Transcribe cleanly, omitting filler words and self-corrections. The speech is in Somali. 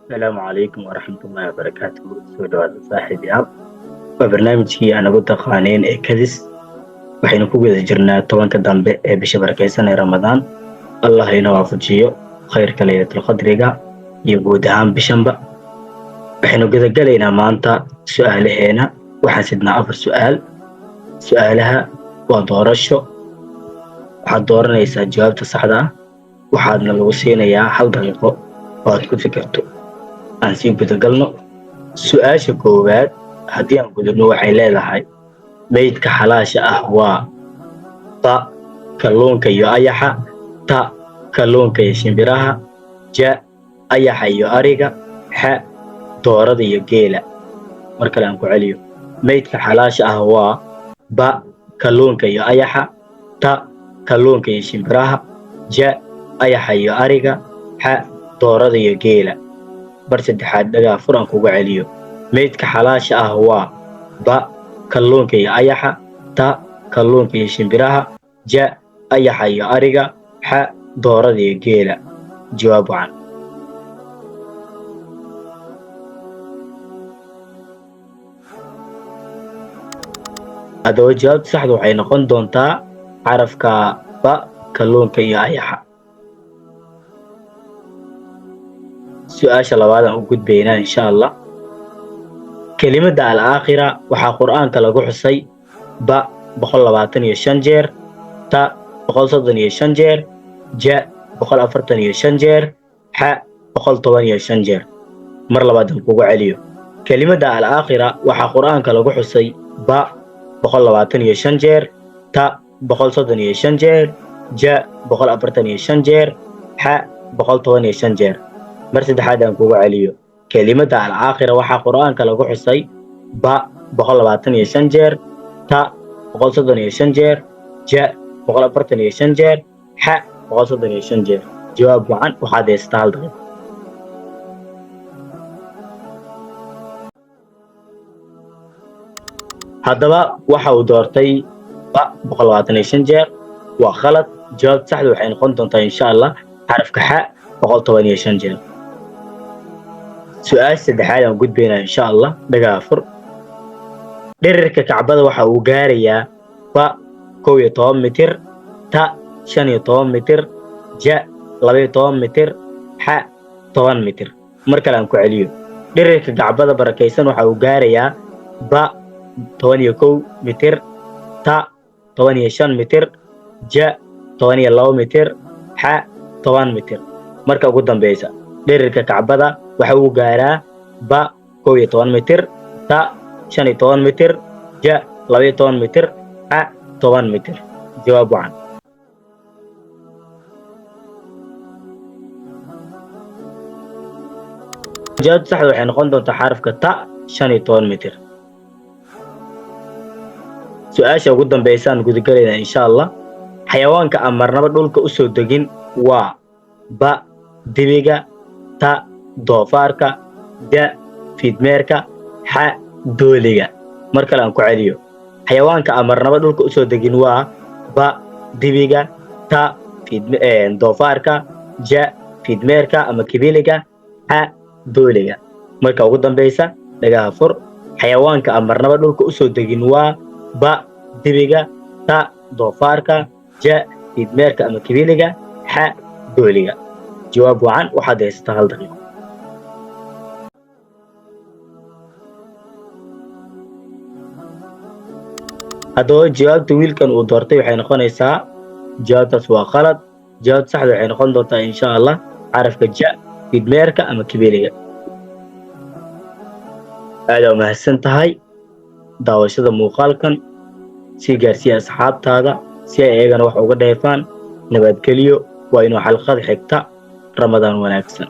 Asalaamu calaykum waraxmatullaahi wabarakaatuhu. Soo dhawaada, saaxiibayaal. Waa barnaamijkii aan ugu taqaaneen ee Kadis. Waxaynu ku guda jirnaa 10-ka dambe ee bisha barakeysan ee Ramadaan. Allah ina waafajiyo khayrka Laylatulqadriga iyo guud ahaan bishanba. Waxaynu gudagalaynaa maanta su-aalaheena. Waxaan sidnaa afar su-aal. Su-aalaha waa doorasho. Waxaad dooranaysaa jawaabta saxda ah, waxaadna lagu siinayaa hal daqiiqo oo aad ku fikirto. Aan sii gudagalno su-aasha koowaad. Haddii aan gudubno, waxay leedahay: meydka xalaasha ah waa ba, kalluunka iyo ayaxa; ta, kalluunka iyo shimbiraha; ja, ayaxa iyo ariga; xa, doorada iyo geela. Mar kale aan ku celiyo: meydka xalaasha ah waa ba, kalluunka iyo ayaxa; ta, kalluunka iyo shimbiraha; ja, ayaxa iyo ariga; xa, doorada iyo geela. Bar saddexaad dhagaa furan kuga celiyo: meydka xalaasha ah waa ba, kalluunka iyo ayaxa; ta, kalluunka iyo shimbiraha; ja, ayaxa iyo ariga; xa, doorada iyo geela. Jawaab wacan. Haddaba jawaabta saxda waxay noqon doontaa xarafka ba, kalluunka iyo ayaxa. Su-aasha labaadaan u gudbaynaa, insha Allah. Kelimada al-aakhira waxaa Qur'aanka lagu xusay ba, 125 jeer; ta, 135 jeer; ja, 145 jeer; xa, 115 jeer. Mar labaad aan kugu celiyo: kelimada al-aakhira waxaa Qur'aanka lagu xusay ba, 125 jeer; ta, 135 jeer; ja, 145 jeer; xa, 115 jeer. Mar saddexaad aan kugu celiyo: kelimada al-aakhira waxaa Qur'aanka lagu xusay ba, 125 jeer; ta, 135 jeer; ja, 145 jeer; xa, 135 jeer. Jawaab wacan. Waxaad haysataa hal daqiiqo. Haddaba waxa uu doortay ba, 125 jeer. Waa khalad. Jawaabta saxda waxay noqon doontaa, insha Allah, xarafka xa, 115 jeer. Su-aasha saddexaad aan gudbaynaa, insha Allah. Dhagaa fur. Dhererka Kacbada waxa uu gaarayaa ba, 11 mitir; ta, 15 mitir; ja, 12 mitir; xa, 10 mitir. Mar kale aan ku celiyo: dhererka Kacbada barakaysan waxa uu gaarayaa ba, 11 mitir; ta, 15 mitir; ja, 12 mitir; xa, 10 mitir. Marka ugu dambeysa, dhererka Kacbada waxa uu gaaraa ba, 11 mitir; ta, 15 mitir; ja, 12 mitir; xa, 10 mitir. Jawaab wacan. Jawaabta saxda waxay noqon doontaa xarafka ta, 15 mitir. Su-aasha ugu dambeysaan gudagalaynaa, insha Allah. Xayawaanka aan marnaba dhulka u soo degin waa ba, dibiga; ta, doofaarka; da, fiidmeerka; xa, dooliga. Mar kale aan ku celiyo: xayawaanka aan marnaba dhulka u soo degin waa ba, dibiga; ta, doofaarka; ja, fiidmeerka ama kibiliga; xa, dooliga. Marka ugu dambeysa, dhagaha fur: xayawaanka aan marnaba dhulka u soo degin waa ba, dibiga; ta, doofaarka; ja, fiidmeerka ama kibiliga; xa, dooliga. Jawaab wacan. Waxaad haysataa hal daqiiqo. Haddaba jawaabta wiilkan uu doortay waxay noqonaysaa, jawaabtaas waa qalad. Jawaabta saxda waxay noqon doontaa, insha Allah, xarafka ja, fiidmeerka ama kibiliga. Aada umahadsan tahay daawashada muuqaalkan. Sii gaarsiiya asxaabtaada si ay iyagana wax uga dheefaan. Nabadgelyo. Waa inuu xalqada xigta. Ramadaan wanaagsan.